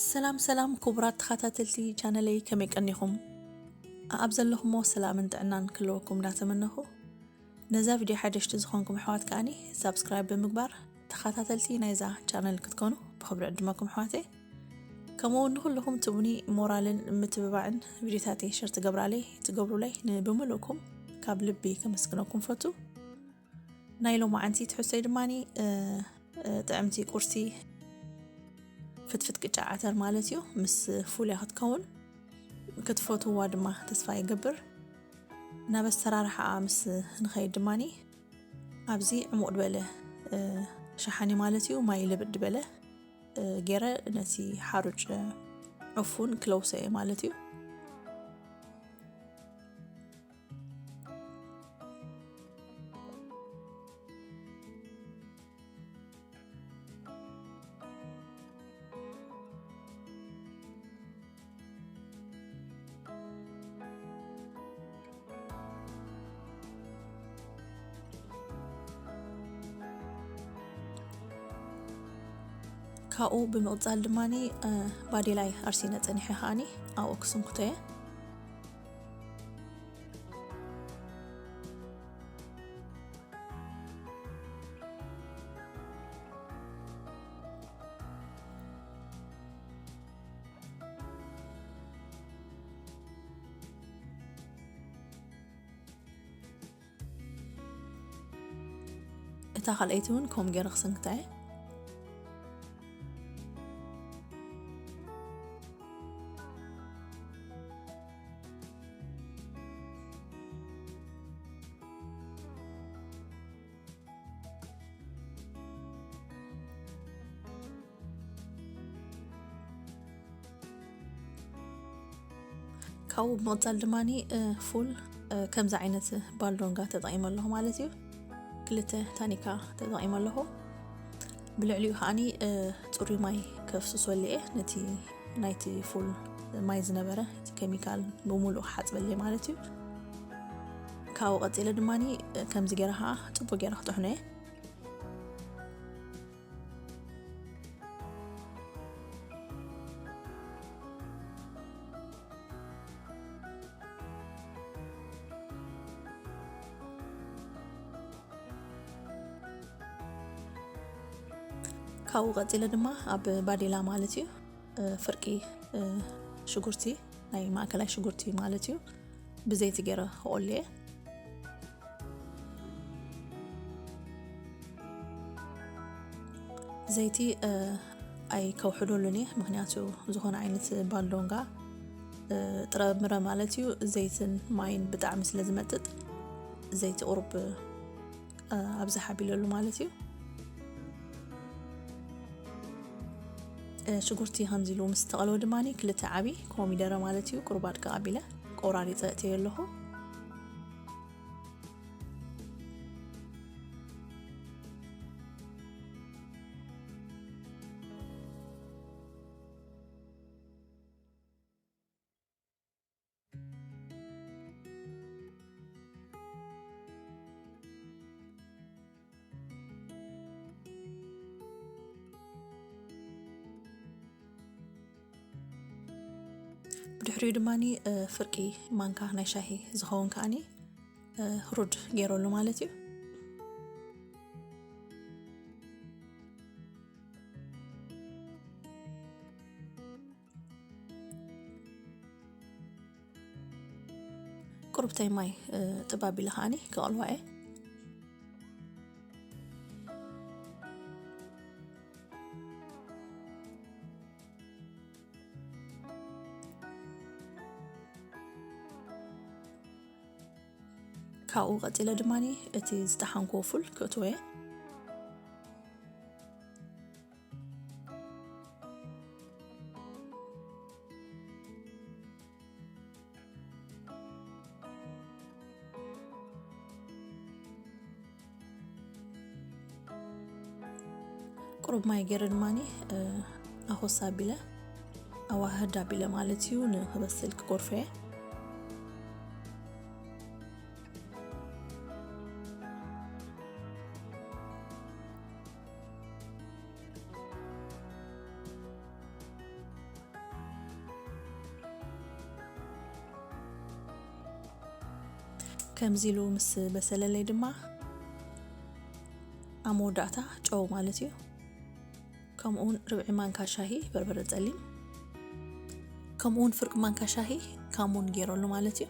ሰላም ሰላም ክቡራት ተኸታተልቲ ቻነለይ፣ ከመይ ቀኒኹም? ኣብ ዘለኹሞ ሰላምን ጥዕናን ክህልወኩም እንዳተመነኹ፣ ነዛ ቪድዮ ሓደሽቲ ዝኾንኩም ኣሕዋት ከኣኒ ሳብስክራይብ ብምግባር ተኸታተልቲ ናይዛ ቻነል ክትኮኑ ብኽብሪ ዕድመኩም ኣሕዋተይ። ከምኡ እውን ንኹልኹም ትቡኒ ሞራልን ምትብባዕን ቪድዮታተይ ሸር ትገብራለይ፣ ትገብሩለይ ንብምልእኩም ካብ ልቢ ከመስግነኩም ፈቱ። ናይ ሎማዓንቲ ትሕዝቶይ ድማኒ፣ እ፣ እ፣ ጥዕምቲ ቁርሲ ፍትፍት ቅጫ ዓተር ማለት እዩ። ምስ ፉል እያ ክትከውን። ክትፈትውዋ ድማ ተስፋ ይገብር። ናብ ኣሰራርሓኣ ምስ ንኸይድ ድማኒ ኣብዚ ዕሙቕ ድበለ፣ እ፣ ሸሓኒ ማለት እዩ፣ ማይ ልብድ ድበለ፣ እ፣ ገይረ ነቲ ሓሩጭ ዕፉን ክለውሶ እየ ማለት እዩ። ካብኡ ብምቕጻል ድማኒ፣ እ፣ ባዴላይ ኣርሲነ ጸኒሐ ከኣኒ ኣብኡ ክስንኩቶ እየ። እታ ካልኣይቲ እውን ከምኡ ገይረ ክስንክታ እየ። ካብኡ ብምቕጻል ድማኒ፣ እ፣ ፉል፣ እ፣ ከምዚ ዓይነት ባልዶንጋ ተጠቒመ ኣለኹ ማለት እዩ። ክልተ ታኒካ ተጠቒመ ኣለኹ። ብልዕሊኡ ከኣኒ፣ እ፣ ጽሩይ ማይ ከፍስሶ እየ፣ ነቲ ናይቲ ፉል ማይ ዝነበረ እቲ ኬሚካል ብምሉኡ ክሓጽበለይ ማለት እዩ። ካብኡ ቀጺለ ድማኒ፣ እ፣ ከምዚ ገይረ ከኣ ጽቡቕ ገይረ ክጥሕኖ እየ። ካብኡ ቀጺለ ድማ ኣብ ባዴላ ማለት እዩ፣ እ፣ ፍርቂ፣ እ፣ ሽጉርቲ፣ ናይ ማእከላይ ሽጉርቲ ማለት እዩ፣ ብዘይቲ ገይረ ክቆሊ እየ። ዘይቲ፣ እ፣ ኣይከውሕደሉን እየ፣ ምኽንያቱ ዝኾነ ዓይነት ባልዶንጋ፣ እ፣ ጥረ ምረ ማለት እዩ፣ ዘይትን ማይን ብጣዕሚ ስለ ዝመጥጥ ዘይቲ ቁሩብ፣ እ፣ ኣብዝሕ ኣቢለሉ ማለት እዩ። እ፣ ሽጉርቲ ከምዚ ኢሉ ምስ ተቐለወ ድማኒ ክልተ ዓቢ ኮሚደረ ማለት እዩ፣ ቁሩብ ኣድቅቕ ኣቢለ ቆራሪጸ እእትዮ ኣለኹ። ብድሕሪኡ ድማኒ፣ እ፣ ፍርቂ ማንካ ናይ ሻሂ ዝኸውን ከኣኒ፣ እ፣ ሩድ ገይረሉ ማለት እዩ። ቁሩብተይ ማይ፣ እ፣ ጥብ ኣቢለ ከኣኒ ክቐልዋ እየ። ካብኡ ቀጺለ ድማኒ እቲ ዝጠሓንክዎ ፉል ክእትዎ እየ። ቁሩብ ማይ ገይረ ድማኒ፣ እ፣ ኣኾስ ኣቢለ፣ ኣዋህድ ኣቢለ ማለት እዩ፣ ንክበስል ክጎርፎ እየ። ከምዚ ኢሉ ምስ በሰለለይ ድማ ኣብ መወዳእታ ጨው ማለት እዩ። ከምኡውን ርብዒ ማንካ ሻሂ በርበረ ጸሊም፣ ከምኡውን ፍርቂ ማንካ ሻሂ ካሙን ገይረሉ ማለት እዩ።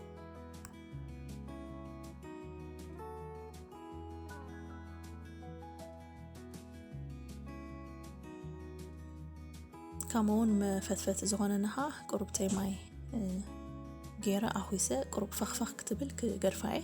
ከምኡውን መፈትፈት ዝኾነኒ ኸዓ ቁሩብተይ ማይ ገይረ ኣኹሰ ቁሩብ ፈኽፈኽ ክትብል ክገድፋ እየ።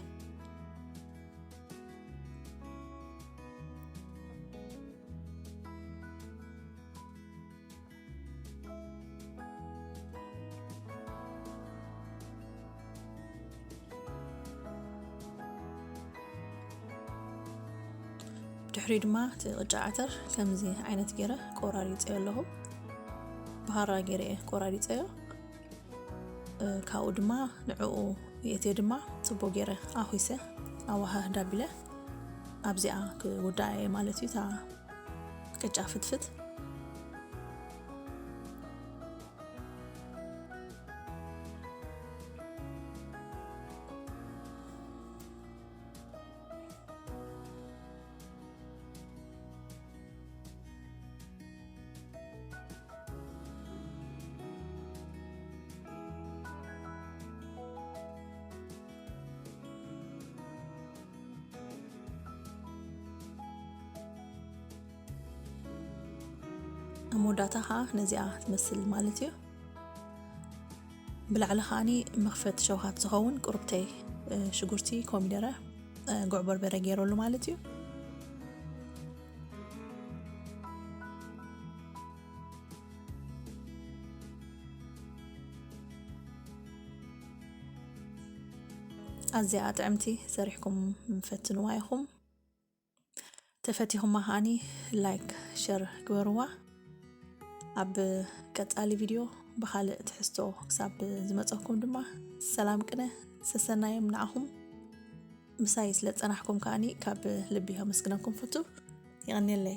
ድሕሪ ድማ እቲ ቅጫ ዓተር ከምዚ ዓይነት ገይረ ቆራሪፀዮ ኣለኹ። ብሃራ ገይረ እየ ቆራሪፀዮ። ካብኡ ድማ ንዕኡ የእትየ ድማ ፅቡቅ ገይረ ኣኹሰ ኣዋሃህ ዳቢለ ኣብዚኣ ክውዳእ እየ ማለት እዩ። እታ ቅጫ ፍትፍት ኣብ መወዳእታ ከዓ ነዚኣ ትመስል ማለት እዩ። ብላዕሊ ከዓኒ መኽፈት ሸውሃት ዝኸውን ቁርብተይ ሽጉርቲ፣ ኮሚደረ፣ ጉዕ በርበረ ገይረሉ ማለት እዩ። ኣዝያ ጥዕምቲ፣ ሰሪሕኩም ፈትንዋ ኢኹም። ተፈቲኹማ ከዓኒ ላይክ ሸር ግበርዋ። ኣብ ቀጻሊ ቪድዮ ብኻልእ ትሕዝቶ ክሳብ ዝመጸኩም ድማ ሰላም ቅነ ሰሰናዮም ንዓኹም። ምሳይ ስለ ጸናሕኩም ከዓኒ ካብ ልቢ ከመስግነኩም ፈቱ። የቐንየለይ።